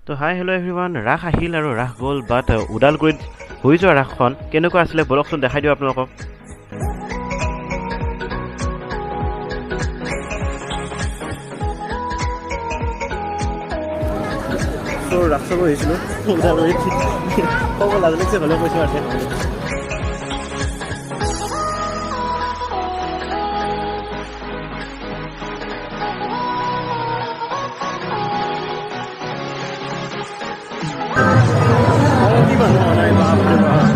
তো হাই, hello' everyone. ৰাস আহিল আৰু ৰাস গ'ল, বাট ওদালগুৰিত হৈ যোৱা ৰাসখন কেনেকুৱা আছিলে, ব'লকচোন দেখাই দিওঁ আপোনালোকক। ত' ৰাস চাব আহিছিলোঁ ওদালগুৰিত। ক'ব লাজ লাগিছে, হ'লেও কৈছোঁ আৰু। কি মানুহ হোৱা নাই, বাপৰে বাপ!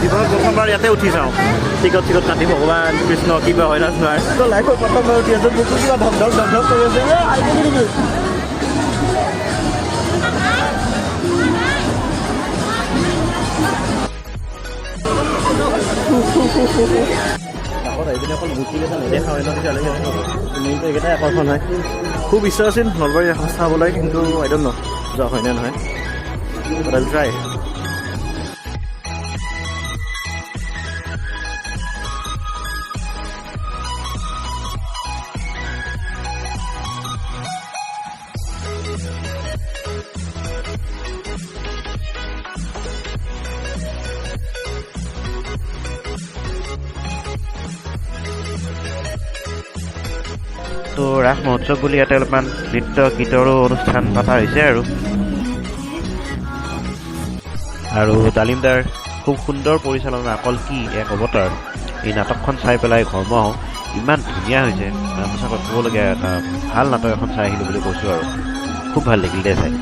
জীৱনত প্ৰথমবাৰ ইয়াতে উঠি চাওঁ। টিকট চিকট কাটি, ভগৱান কৃষ্ণ, কিবা হয় নাজানো আৰু। লাইফত প্ৰথমবাৰ উঠি আছোঁ, বুকু কিবা ধক ধক ধক ধক কৰি আছে। এ, আহি গ'লি নেকি? ৰাসত আহি পিনে অকল মূৰ্তিকেইটা নেদেখা হয় ন, তেতিয়াহ'লে কেনেকৈ হ'ব? মেইনটো এইকেইটাই আকৰ্ষণ হয়। খুব ইচ্ছা আছিল নলবাৰী ৰাস চাবলৈ, কিন্তু আই don't ন' যোৱা হয়নে নহয়, বাট আই ট্ৰাই। তো ৰাস মহোৎসৱ বুলি ইয়াতে অলপমান নৃত্য গীতৰো অনুষ্ঠান পতা হৈছে আৰু ডালিমদাৰ খুব সুন্দৰ পৰিচালনা। কল্কি এক অৱতাৰ, এই নাটকখন চাই পেলাই ঘৰমুৱা হওঁ। ইমান ধুনীয়া হৈছে, মানে সঁচাকৈ ক'বলগীয়া, এটা ভাল নাটক এখন চাই আহিলোঁ বুলি কৈছোঁ আৰু খুব ভাল লাগিল দেই চাই।